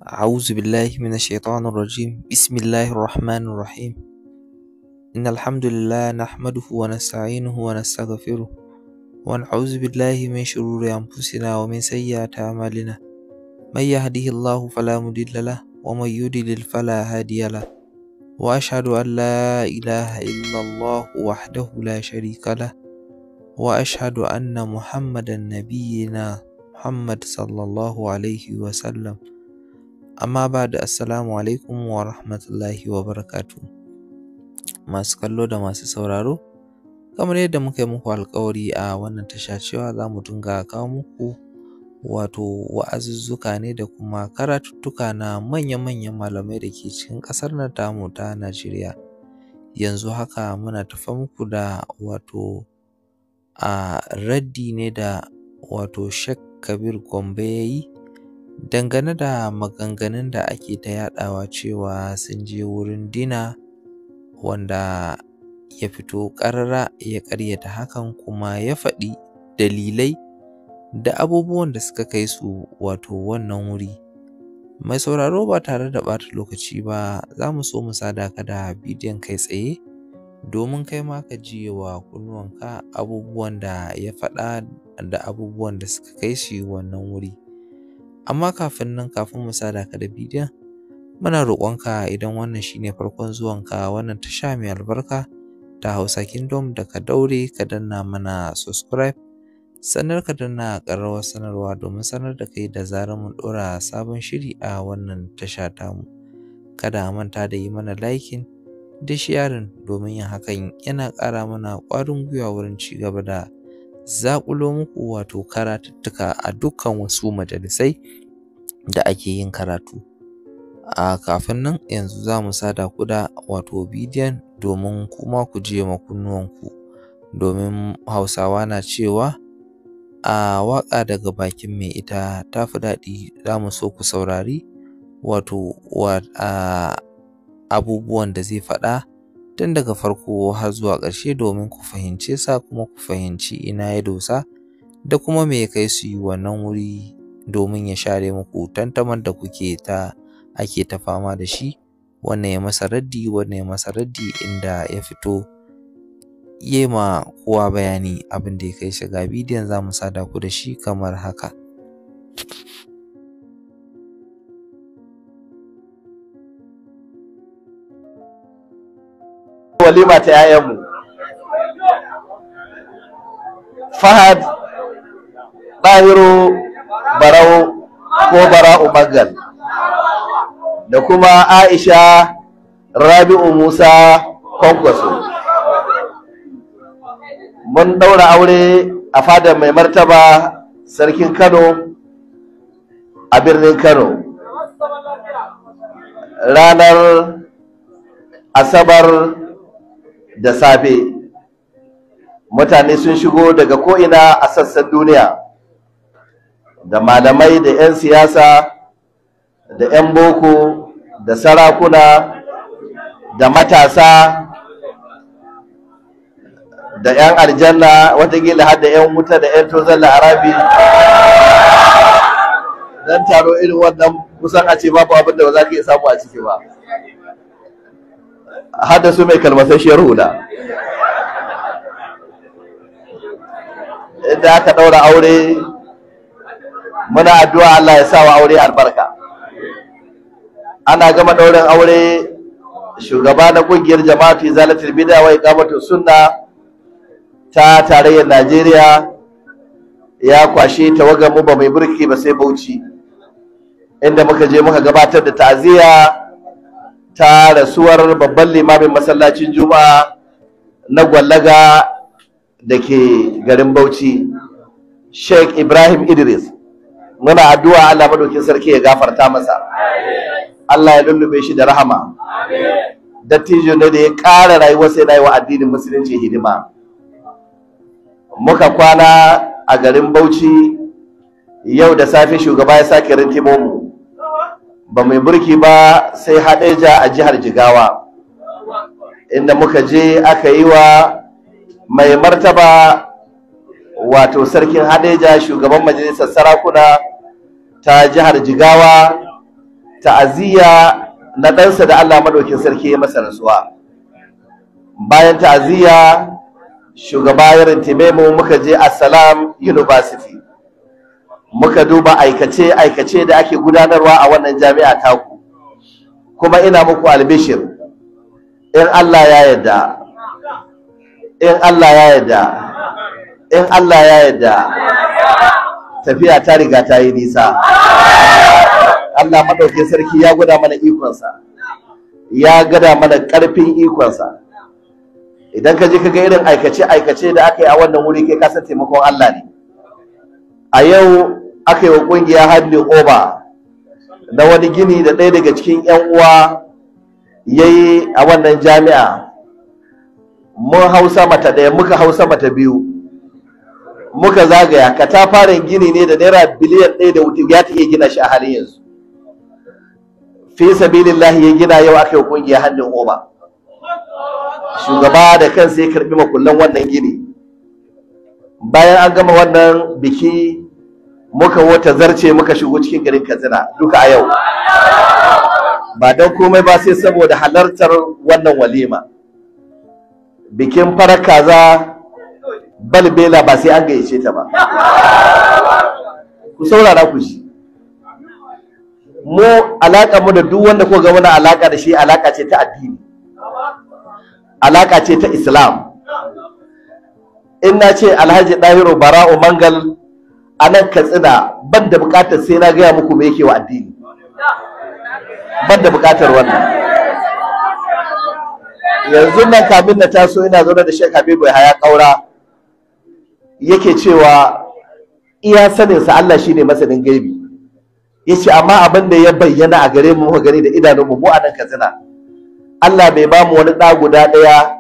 أعوذ بالله من الشيطان الرجيم. بسم الله الرحمن الرحيم. إن الحمد لله نحمده ونستعينه ونستغفره ونعوذ بالله من شرور أنفسنا ومن سيئات أعمالنا. من يهده الله فلا مضل له ومن يضلل فلا هادي له، وأشهد أن لا إله إلا الله وحده لا شريك له، وأشهد أن محمدا نبينا محمد صلى الله عليه وسلم. Amma ba da assalamu alaikum wa rahmatullahi wa barakatu. Masu kallo da masu sauraro, kamar yadda muka yi muku alkawari a wannan tasha cewa za mu dinga kawo muku wato wa'azuzzuka ne da kuma karatuttuka na manya-manyan malamai da ke cikin ƙasar nan tamu ta Najeriya. Yanzu haka muna tafa muku da wato a raddi ne da wato Sheikh Kabir Gombe ya yi dangane da maganganun da ake ta yaɗawa cewa sun je wurin dina, wanda ya fito ƙarara ya ƙaryata hakan kuma ya faɗi dalilai da abubuwan da suka kai su wato wannan wuri. Mai sauraro, ba tare da ɓata lokaci ba, za mu so mu sada ka da bidiyon kai tsaye domin kai ma ka ji wa kunnuwanka abubuwan da ya faɗa da abubuwan da suka kai shi wannan wuri. Amma kafin nan, kafin mu sada ka da bidiyon, muna roƙonka idan wannan shine farkon zuwanka wannan tasha mai albarka ta Hausa Kingdom, da ka daure ka danna mana subscribe, sannan ka danna ƙararrawar sanarwa domin sanar da kai da zarar mun ɗora sabon shiri a wannan tasha tamu. Kada a manta da yi mana liking da sharing, domin yin hakan yana ƙara mana ƙwarin gwiwa wurin ci gaba da zaƙulo muku wato karatuttuka a dukkan wasu majalisai da ake yin karatu. A kafin nan, yanzu za mu sada ku da wato bidiyon domin kuma ku je ma kunnuwanku, domin Hausawa na cewa a waƙa daga bakin mai ita ta fi daɗi. Za mu so ku saurari wato a abubuwan da zai faɗa tun daga farko har zuwa ƙarshe domin ku fahimce sa kuma ku fahimci ina ya dosa da kuma me ya kai su yi wannan wuri, domin ya share muku tantaman da kuke ta ake ta fama da shi, wannan ya masa raddi, wannan ya masa raddi, inda ya fito ya ma kowa bayani abin da ya kai shi. Ga bidiyon, za mu sada ku da shi kamar haka. Walima ta 'ya'yanmu Fahad Ɗahiru Barau ko Bara'u Bangal da kuma Aisha Rabi'u Musa Kwankwaso. Mun ɗaura aure a fadar mai martaba Sarkin Kano a birnin Kano ranar Asabar da safe. Mutane sun shigo daga ko'ina a sassan duniya, da malamai da 'yan siyasa da 'yan boko da sarakuna da matasa da 'yan aljanna, watakila har da 'yan wuta da 'yan tozon la'arabi, don taro irin wannan kusan a ce babu abin da ba za ka iya samu a ciki ba, hada su mai kalmasasshiyar hula. Inda aka ɗaura aure, muna addu'a Allah ya sa wa aure albarka. Ana gama ɗaurin aure, shugaba na ƙungiyar Jama'atu Izalatul Bid'a wa Iqamatus Sunna ta tarayyar Najeriya ya kwashe tawagar mu, ba mai burki ba sai Bauchi, inda muka je muka gabatar da ta'aziyya ta rasuwar babban limamin masallacin Juma'a na Gwallaga da ke garin Bauchi, Sheikh Ibrahim Idris. Muna addu'a Allah madaukin sarki ya gafarta masa, Allah ya lullube shi da rahama. Dattijo ne da ya ƙara rayuwarsa yana yi wa addinin musulunci hidima. Muka kwana a garin Bauchi. Yau da safe shugaba ya sake rintimo mu, ba mai burki ba sai Haɗeja a jihar Jigawa, inda muka je aka yi wa mai martaba wato Sarkin Haɗeja, shugaban majalisar sarakuna ta jihar Jigawa, Ta'aziyya na ɗansa da Allah maɗaukin sarki ya masa rasuwa. Bayan ta'aziyya shugaba ya rintime mu muka je Assalam University. Muka duba aikace-aikace da ake gudanarwa a wannan jami'a taku. Kuma ina muku albishir, in Allah ya yarda, in Allah ya yarda, in Allah ya yarda, tafiya ta riga ta yi nisa. Allah maɗaukin sarki ya gwada mana ikonsa, ya gwada mana ƙarfin ikonsa. Idan ka je ka ga irin aikace-aikace da aka yi a wannan wuri, kai ka san taimakon Allah ne. A yau aka yi wa ƙungiya handing over na wani gini da ɗaya daga cikin 'yan uwa ya yi a wannan jami'a. Mun hausa mata ɗaya, muka hausa mata biyu, muka zagaya. Katafaren gini ne da naira biliyan 1 da wuce ya ta iya gina shi a halin yanzu. Fi sabilillahi ya gina, yau aka yi ƙungiya handing over. Shugaba da kansa ya karɓi makullan wannan gini. Bayan an gama wannan biki, muka wata zarce muka shigo cikin garin Katsina duka a yau, ba don komai ba sai saboda halartar wannan walima, bikin farar kaza balbela ba sai an gayyace ta ba. Ku saurara ku shi, mu alaƙa mu da duk wanda ko ga wani alaƙa da shi, alaƙa ce ta addini, alaƙa ce ta Islam. In na ce Alhaji Ɗahiru Bara'u Mangal a nan Katsina, ban da buƙatar sai na gaya muku me yake wa addini, ban da buƙatar wannan. Yanzu nan kamin na taso ina zaune da Sheikh Habibu Yahaya Kaura, yake cewa iya saninsa, Allah shine masanin gaibi, yace amma abin da ya bayyana a gare mu, muka gani da idanunmu mu a nan Katsina, Allah bai ba mu wani ɗa guda ɗaya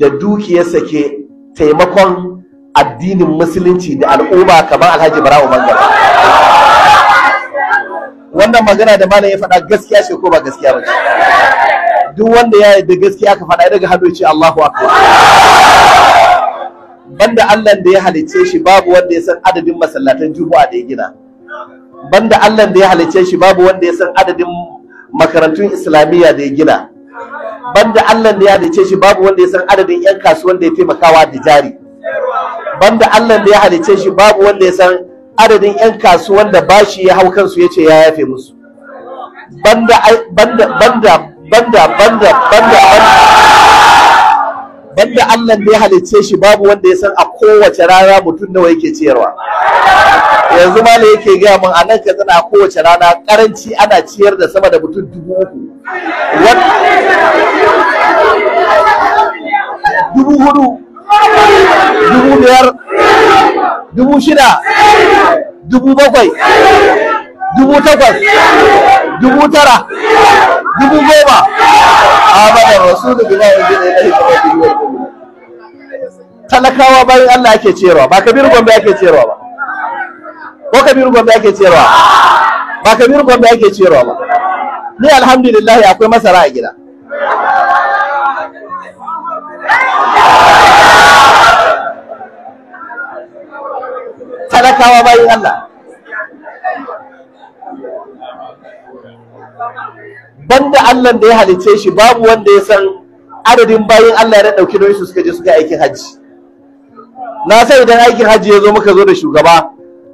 da dukiyarsa ke taimakon addinin Musulunci da al'umma kamar Alhaji Bara'u Mangal. Wannan magana da malam ya faɗa gaskiya ce ko ba gaskiya ba ce? Duk wanda ya yarda gaskiya ka faɗa daga hannu ce Allahu akbar. Banda Allah da ya halicce shi, babu wanda ya san adadin masallatan Juma'a da ya gina. Banda Allah da ya halicce shi, babu wanda ya san adadin makarantun Islamiyya da ya gina. Banda Allah da ya halicce shi, babu wanda ya san adadin 'yan kasuwan da ya taimakawa da jari. Banda Allah da ya halicce shi, babu wanda ya san adadin 'yan kasuwan da bashi ya hau kansu ya ce ya yafe musu. Banda banda banda banda banda banda banda Allah da ya halicce shi, babu wanda ya san a kowace rana mutum nawa yake ciyarwa. Yanzu ma yake gaya min, a nan Katsina a kowace rana karanci ana ciyar da sama da mutum 3000, 4000, 5000, 6000, 7000, 8000, 9000, 10000. Amana rasulu bima unzila ilayhi min rabbihi wal mu'minun. Talakawa bayan Allah ake ciyarwa, ba Kabiru Gombe ake ciyarwa ba. Ko Kabiru Gombe ake ciyarwa? Ba Kabiru Gombe ake ciyarwa ba. Ni alhamdulillah akwai masara a gida. Talakawa bayan Allah. Banda Allah da ya halicce shi, babu wanda ya san adadin bayin Allah ya ɗauki nauyin su suka je suka aikin hajji. Na san idan aikin hajji ya zo, muka zo da shugaba,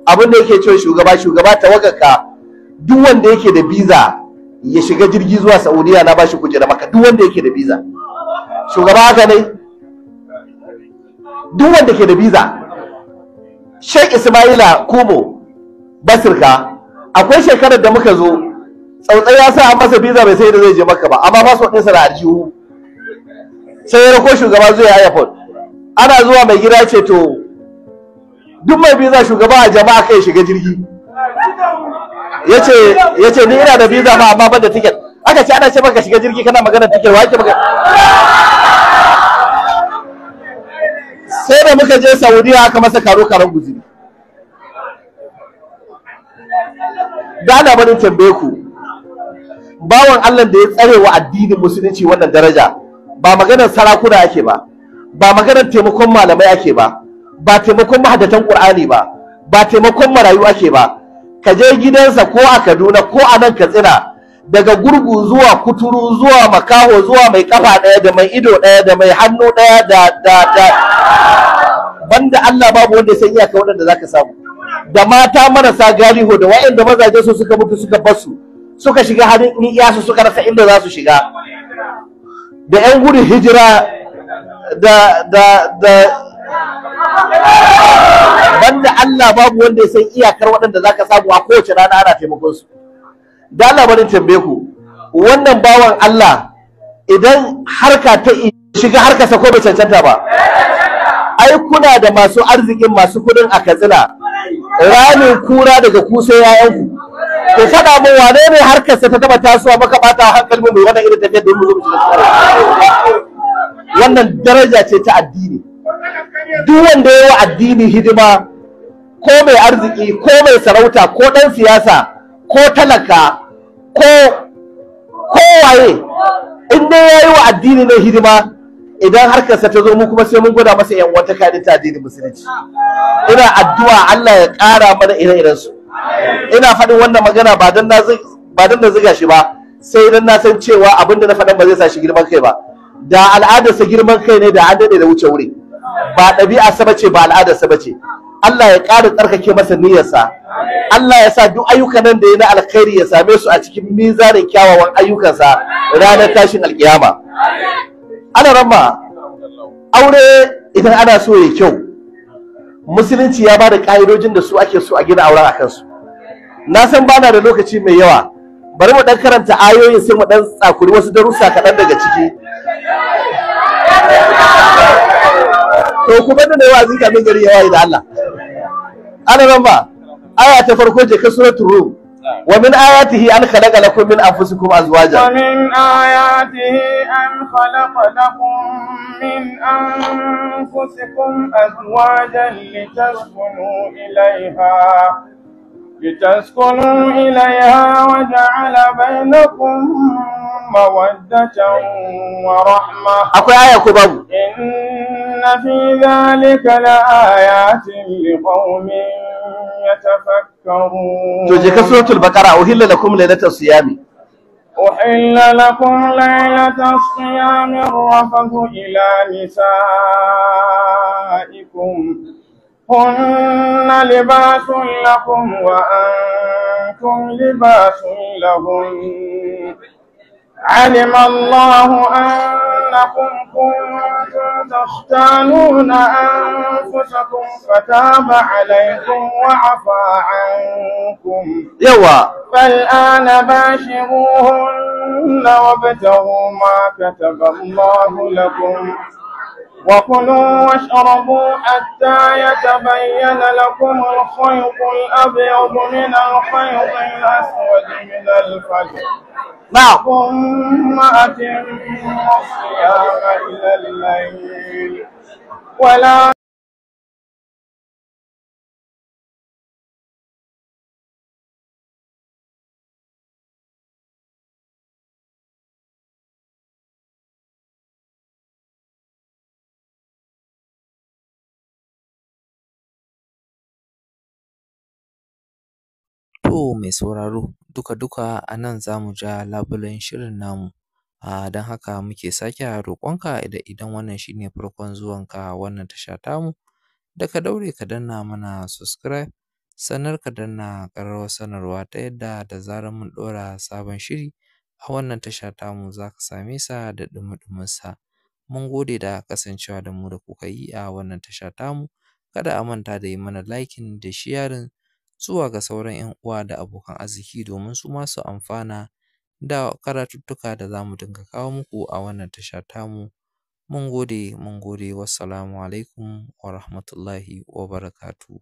abin da yake cewa shugaba, "Shugaba, tawagarka duk wanda yake da biza ya shiga jirgi zuwa Saudiya, na bashi kujera maka." Duk wanda yake da biza. Shugaba, haka ne? Duk wanda ke da biza. Sheikh Ismaila Kumo Basirka, akwai shekarar da muka zo, tsautsai ya sa an masa biza, bai sai da zai je maka ba, amma passport ɗinsa na aljihu. Sai ya rako shugaba zuwa airport. Ana zuwa, mai gida ce, "To, duk mai biza, shugaba, a jama'a kai shiga jirgi." Yace, "Ni ina da biza ma, amma ban da ticket." Aka ce, "Ana ce maka shiga jirgi kana magana ticket, wa yake maka?" Sai da muka je Saudiya aka masa karo karon guziri. Da ana barin tambaye ku, bawan Allah da ya tsare wa addinin Musulunci wannan daraja, ba maganar sarakuna ake ba, ba maganar taimakon malamai ake ba, ba taimakon mahaddatan Qur'ani ba, ba taimakon marayu ake ba. Ka je gidansa ko a Kaduna ko a nan Katsina, Daga gurgu zuwa kuturu zuwa makaho zuwa mai kafa ɗaya da mai ido ɗaya da mai hannu ɗaya da da da banda Allah babu wanda ya san iyaka waɗanda zaka samu. Da mata marasa galiho da waɗanda mazaje su suka mutu suka basu suka shiga hannun iyasu suka rasa inda za su shiga, da 'yan gudun hijira da da da banda Allah babu wanda ya san iyakar waɗanda zaka samu a kowace rana ana taimakon su. Da Allah bari tambaye ku, wannan bawan Allah idan harka ta shiga harkarsa ko bai cancanta ba? Ai kuna da masu arzikin masu kudin a Katsina, ramin kura daga ku sai yayanku. Ku faɗa min wane ne harkarsa ta taɓa tasowa maka ɓata hankalin mu wannan irin tafiyar da mu zo mu shiga. Wannan daraja ce ta addini. Duk wanda ya yi wa addini hidima, ko mai arziki ko mai sarauta ko ɗan siyasa ko talaka ko kowaye, in dai ya yi wa addini ne hidima, idan harkarsa ta zo mu kuma sai mun gwada masa yan wata kadin ta addinin musulunci. Ina addu'a Allah ya ƙara mana ire-iren su. Ina faɗin wannan magana ba dan na ziga shi ba, sai dan na san cewa abinda na faɗan ba zai sa shi girman kai ba. Da al'adarsa girman kai ne da an daɗe da wuce wuri. Ba ɗabi'arsa bace, ba al'adarsa bace. Allah ya ƙara tsarkake masa niyyarsa. Allah ya sa duk ayyukan nan da ya na alkhairi ya same su a cikin mizanin kyawawan ayyukansa ranar tashin alkiyama. Ana ramma aure idan ana so ya kyau, musulunci ya bada ƙa'idojin da su ake so a gina auren a kansu. Na san bana da lokaci mai yawa, bari mu ɗan karanta ayoyin sai mu ɗan tsakuri wasu darussa kaɗan daga ciki. To kuma da wa'azi kamin gari ya waye da Allah. Ana ramma aya ta farko je ka suratul Rum. Wa min ayatihi an khalaqa lakum min anfusikum azwajan. Wa min ayatihi an khalaqa lakum min anfusikum azwajan litaskunu ilayha wa ja'ala bainakum mawaddatan wa rahmah. Akwai aya ko babu? Inna fi dhalika laayatin liqaumin yatafakkarun. To je ka suratul Baqara, uhilla lakum lailatas siyami. Uhilla lakum lailatas siyami rafathu ila nisaikum hunna libasun lakum wa antum libasun lahun. علم الله أنكم كنتم تختانون أنفسكم فتاب عليكم وعفى عنكم. يوا فالآن باشروهن وابتغوا ما كتب الله لكم وكلوا واشربوا حتى يتبين لكم الخيط الأبيض من الخيط الأسود من الفجر. نعم. ثم أتموا الصيام إلى الليل ولا To mai sauraro, duka-duka a nan za mu ja labulen shirin namu. Don haka muke sake roƙonka da idan wannan shine farkon zuwanka wannan tasha tamu, da ka daure ka danna mana subscribe, sannan ka danna ƙararrawar sanarwa ta yadda da zarar mun ɗora sabon shiri a wannan tasha tamu za ka same sa da ɗumi-ɗuminsa. Mun gode da kasancewa da mu da kuka yi a wannan tasha tamu. Kada a manta da yi mana liking da sharing zuwa ga sauran 'yan uwa da abokan arziki domin su ma su amfana da karatuttuka da za mu dinga kawo muku a wannan tasha tamu. Mun gode, mun gode. Wassalamu alaikum wa rahmatullahi wa barakatuh.